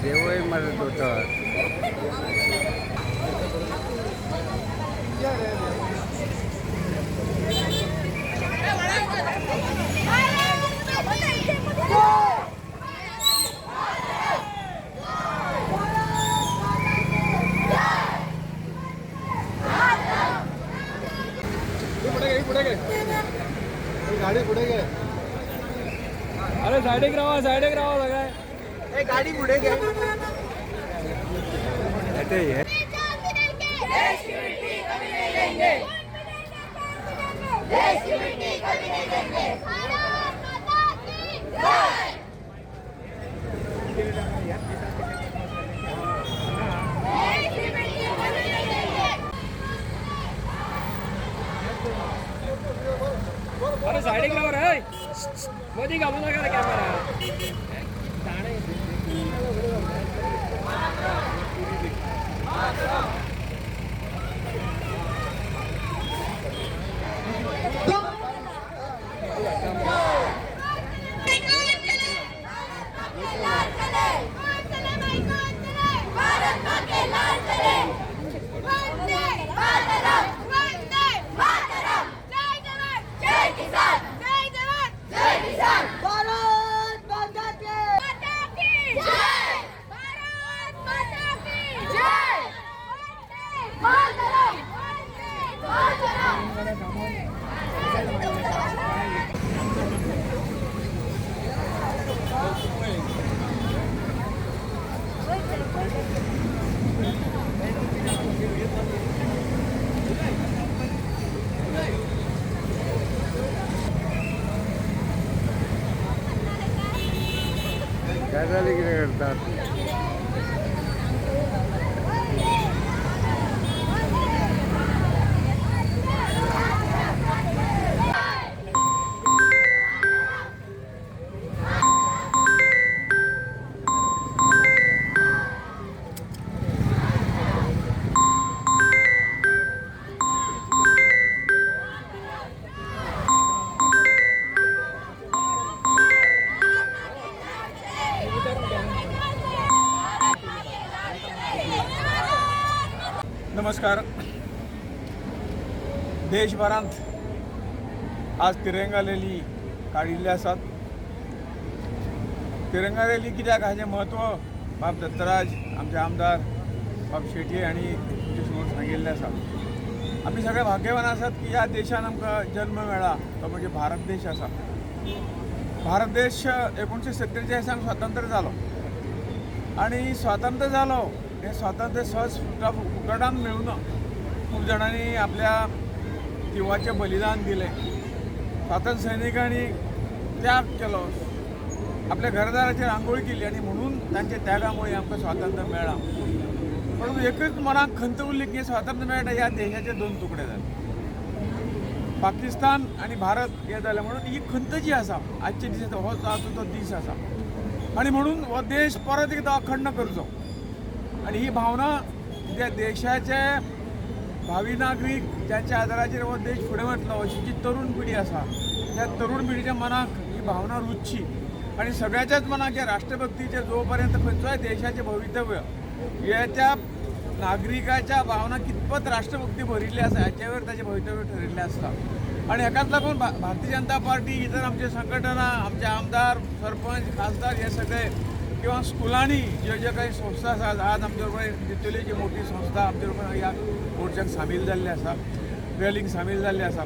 देवय मरे दोतोर. गाडी पुढे घे. अरे सायडीक रावा, सायडीक रावा सगळे. गाडी पुढे घे. आता हे देश की मिट्टी कभी नहीं देंगे, देश की मिट्टी कभी नहीं देंगे. भारत माता की जय. देश की मिट्टी कभी नहीं देंगे. अरे सायडीक रावा रे, मदीं घालू नाका रे कॅमेरा. लाल चले, चले भाई कौन चले, भारत मां के लाल चले. वंदे मातरम, वंदे मातरम. जय जवान जय किसान, जय जवान जय किसान. भारत माता की माता की जय, भारत माता की जय. वंदे मातरम, वंदे मातरम. गजाली कितें करतात? नमस्कार. देशभरांत आज तिरंगा रॅली काडिल्ले आसात. तिरंगा रॅली कित्याक हाजें म्हत्व बाब दत्तराज, आमचे आमदार बाब शेटये हांणी तुमचे समोर सांगिल्लें आसा. आमी सगळे भाग्यवान आसात की ह्या देशान आमकां जल्म मेळ्ळा तो म्हणजे भारत देश आसा. भारत देश 1947 स्वतंत्र जालो आनी स्वातंत्र्य जालो हें स्वातंत्र्य सहज फुकटान मेळूना. खूब जाणांनी आपल्या जिवाचें बलिदान दिलें. स्वातंत्र्य सैनिकांनी त्याग केलो, आपल्या घरदाराचेर आंघोळ केली आनी म्हणून तांच्या त्यागामुळे आमकां स्वातंत्र्य मेळ्ळां. परंतु एकच मनाक खंत उरली की स्वातंत्र्य मेळटा ह्या देशाचे दोन तुकडे जाले, पाकिस्तान आनी भारत हे जालें. म्हणून ही खंत जी आसा आजच्या दिसा, हो आजचो तो दीस आसा आनी म्हणून हो देश परत एकदां अखंड करचो आनी ही भावना त्या देशाचे भावी नागरीक ज्यांच्या आदाराचेर हो देश फुडें वतलो अशी जी तरुण पिढी आसा त्या तरुण पिढीच्या मनाक ही भावना रुजची आनी सगळ्याच्याच मनाक हे राष्ट्रभक्तीचे, जो पर्यंत खंयचोय देशाचें भवितव्य हे त्या नागरिकाच्या भावना कितपत राष्ट्रभक्ती भरिल्ली आसा हाचेवर ताचें भवितव्य ठरिल्लें आसता. आनी हेकाच लागून भारतीय जनता पार्टी, इतर आमचे संघटना, आमचे आमदार, सरपंच, खासदार हे सगळे किंवा स्कुलांनी ज्यो ज्यो काही संस्था आसात, आज आमचे बरोबर दितोलीची मोठी संस्था आमचे बरोबर ह्या मोर्चाक सामील जाल्ली आसा, रॅलीक सामील जाल्ली आसा.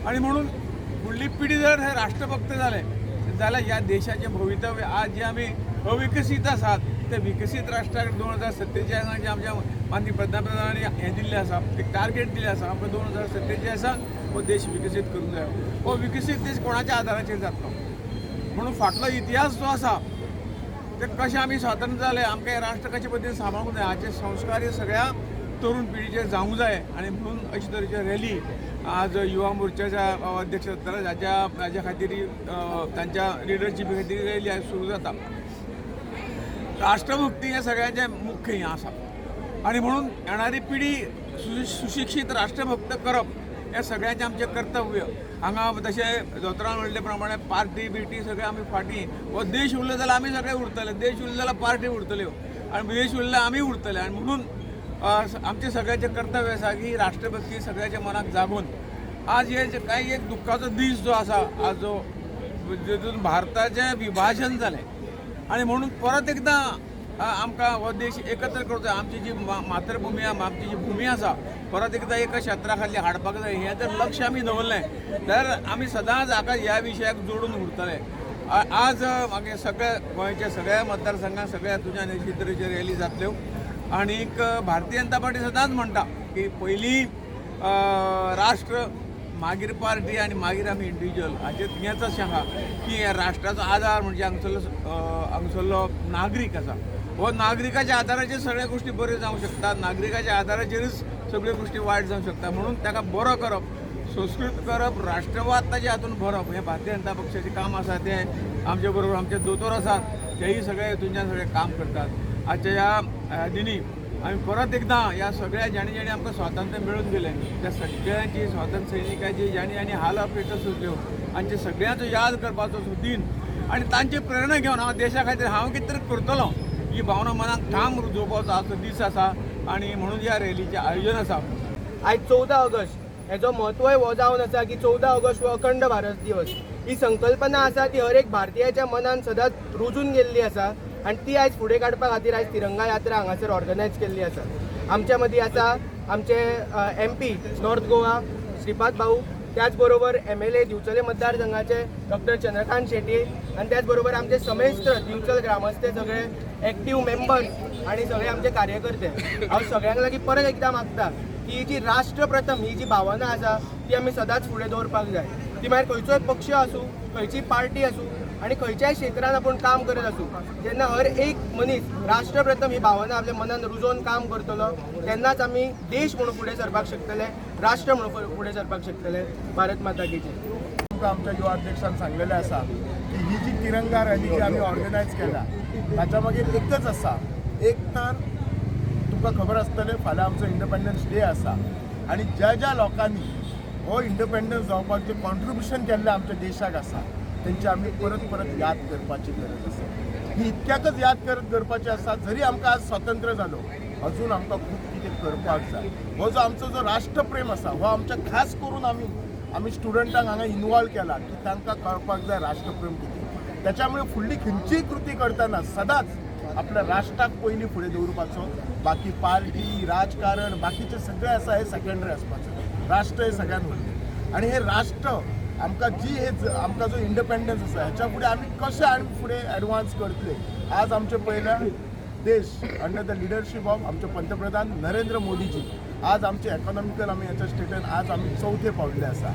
आनी म्हणून फुडली पिढी जर हे राष्ट्रभक्त जाले जाल्यार ह्या देशाचें भवितव्य आज जे आमी अविकसीत आसात ते विकसीत राष्ट्राक 2047 जे आमच्या माननीय पंतप्रधानांनी हें दिल्लें आसा, एक टार्गेट दिलें आसा आमकां 2047 हो देश विकसीत करूंक जायो. हो विकसीत देश कोणाच्या आदाराचेर जातलो? म्हणून फाटलो इतिहास जो आसा ते कशें आमी स्वातंत्र्य जालें, आमकां हें राष्ट्र कशे पद्दतीन सांबाळूंक जाय हाचे संस्कार हे सगळ्या तरुण पिढीचेर जावंक जाय. आनी म्हणून अशे तरेची रॅली आज युवा मोर्चाच्या अध्यक्ष दत्तराज हाच्या खातीर, तांच्या लिडरशिपी खातीर रॅली आज सुरू जाता. राष्ट्रभक्ती हें सगळ्यांचें मुख्य हें आसा आनी म्हणून येणारी पिढी सुशिक्षीत राष्ट्रभक्त करप हें सगळ्यांचें आमचें कर्तव्य. हांगा तशें दोतोरान म्हणले प्रमाणे पार्टी बिर्टी सगळें आमी फाटीं, हो देश उरलो जाल्यार आमी सगळे उरतले, देश उरलो जाल्यार पार्टी उरतल्यो. आनी देश उरल्यार आमी उरतले. आनी म्हणून आमचें सगळ्याचें कर्तव्य आसा की राष्ट्रभक्ती सगळ्याच्या मनाक जागून आज हे जे कांय एक दुख्खाचो दीस जो आसा आज जो जेतून भारताचें विभाजन जालें आनी म्हणून परत एकदां आमकां हो देश एकत्र करचो. आमची जी मातृभुमी आसा, आमची जी भुमी आसा परत एकदां एका क्षेत्रा खाली हाडपाक जाय. हें जर लक्ष आमी दवरलें तर आमी सदांच हाका ह्या विशयाक जोडून उरतले. आज मागीर सगळ्या गोंयच्या सगळ्या मतदारसंघात सगळ्या तुज्यान अशी तरेच्यो रॅली जातल्यो. आनीक भारतीय जनता पार्टी सदांच म्हणटा की पयलीं राष्ट्र, मागीर पार्टी आनी मागीर आमी इंडिविज्युअल. हाचेर हेंच अशें आहा की ह्या राष्ट्राचो आदार म्हणजे हांगसरलो नागरीक आसा. हो नागरिकाच्या आदाराचेर सगळ्यो गोश्टी बऱ्यो जावंक शकता, नागरिकाच्या आदाराचेरूच सगळ्यो गोश्टी वायट जावंक शकता. म्हणून ताका बरो करप, संस्कृत करप, राष्ट्रवाद ताच्या हातून भरप हें भारतीय जनता पक्षाचें काम आसा. तें आमचे बरोबर आमचे दोतोर आसात, तेय सगळे हितूनच्यान सगळे काम करतात. आजच्या ह्या दिनी आमी परत एकदां ह्या सगळ्या जाणी जाणी आमकां स्वातंत्र्य मेळून दिलें त्या सगळ्यांची स्वातंत्र्य सैनिकांची जाणी जाणी हाल अपेक्षा सोंसल्यो हांचे सगळ्यांचो याद करपाचो असो दीन आनी तांची प्रेरणा घेवन हांव देशा खातीर हांव कितें तरी करतलो ही भावना मनाक ठाम रुजोवपाचो आजचो दीस आसा आनी म्हणून ह्या रॅलीचें आयोजन आसा. आयज 14 ऑगस्ट हेजो म्हत्वय हो जावन आसा की 14 ऑगस्ट हो अखंड भारत दिवस. ही संकल्पना आसा ती हर एक भारतीयाच्या मनान सदांच रुजून गेल्ली आसा आनी ती आयज फुडें काडपा खातीर आयज तिरंगा यात्रा हांगासर ऑर्गनायज केल्ली आसा. आमच्या मदीं आसा आमचे MP north Goa Shripad भाऊ, त्याच बरोबर MLA Divchale मतदारसंघाचे डॉक्टर चंद्रकांत शेट्ये आनी त्याच बरोबर आमचे समेस्त दिवचल ग्रामस्थे सगळे एक्टीव मेंबर्स आनी सगळे आमचे कार्यकर्ते. हांव सगळ्यांक लागीं परत एकदां मागता की ही जी राष्ट्रप्रथम ही जी भावना आसा ती आमी सदांच फुडें दवरपाक जाय. ती मागीर खंयचोय पक्ष आसूं, खंयची पार्टी आसूं आनी खंयच्याय क्षेत्रांत आपूण काम करत आसूं, जेन्ना हर एक मनीस राष्ट्रप्रथम ही भावना आपल्या मनान रुजोवन काम करतलो तेन्नाच आमी देश म्हणून फुडें सरपाक शकतले, राष्ट्र म्हणून फुडें सरपाक शकतले. भारत माता की जय. तुमकां आमच्या युवा अध्यक्षान सांगलेलें आसा की ही जी तिरंगा रॅली जी आमी ऑर्गनायज केल्या ताच्या मागीर एकच आसा, एक तर तुमकां खबर आसतलें फाल्यां आमचो इंडिपेंडन्स डे आसा आनी ज्या ज्या लोकांनी हो इंडिपेंडन्स जावपाक जें कॉन्ट्रिब्युशन केल्लें आमच्या देशाक आसा तेंची आमी परत परत याद करपाची गरज आसा. ही इतक्याकच याद करत करपाची आसा, जरी आमकां आज स्वतंत्र जालो अजून आमकां खूब कितें करपाक जाय. हो जो आमचो जो राष्ट्रप्रेम आसा हो आमच्या खास करून आमी स्टुडंटांक हांगा इनवॉल्व केला की तांकां कळपाक जाय राष्ट्रप्रेम कितें. त्याच्यामुळे फुडली खंयचीय कृती करतना सदांच आपल्या राष्ट्राक पयलीं फुडें दवरपाचो, बाकी पार्टी राजकारण बाकीचें सगळें आसा हें सेकेंडरी आसपाचें. राष्ट्र हें सगळ्यांत व्हडलें आनी हें राष्ट्र आमकां जी हे आमकां जो इंडिपेंडन्स आसा ह्याच्या फुडें आमी कशें आनी फुडें एडवान्स करतले. आज आमचे पयल्या देश अंडर the leadership of आमचे पंतप्रधान नरेंद्र मोदीजी आज आमचे इकॉनॉमिकल आमी ह्याच्या स्टेटान आज आमी चवथे पावल्ले आसा.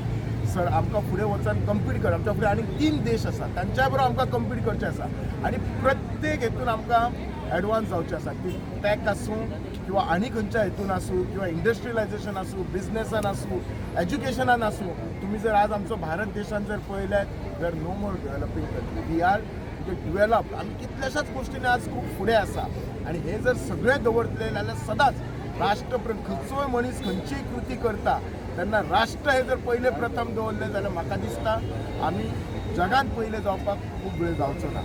सर आमकां फुडें वचून कम्पीट कर, आमच्या फुडें आनी 3 देश आसा तांच्या बरोबर आमकां कम्पीट करचें आसा आनी प्रत्येक हेतून आमकां एडवान्स जावचें आसा. ती टॅक आसूं किंवा आनी खंयच्या हेतून आसूं किंवा इंडस्ट्रियलायझेशन आसूं, बिजनेसान आसूं, एज्युकेशनान आसूं, तुमी जर आज आमचो भारत देशान जर पळयल्यार we are no more developing country, we are develop. आमी कितल्याशाच गोश्टींनी आज खूब फुडें आसा आनी हे जर सगळें दवरतले जाल्यार सदांच राष्ट्रप्रेम खंयचोय मनीस खंयचीय कृती करता तेन्ना राष्ट्र हे जर पयलें प्रथम दवरलें जाल्यार म्हाका दिसता आमी जगांत पयलें जावपाक खूब वेळ जावचो ना.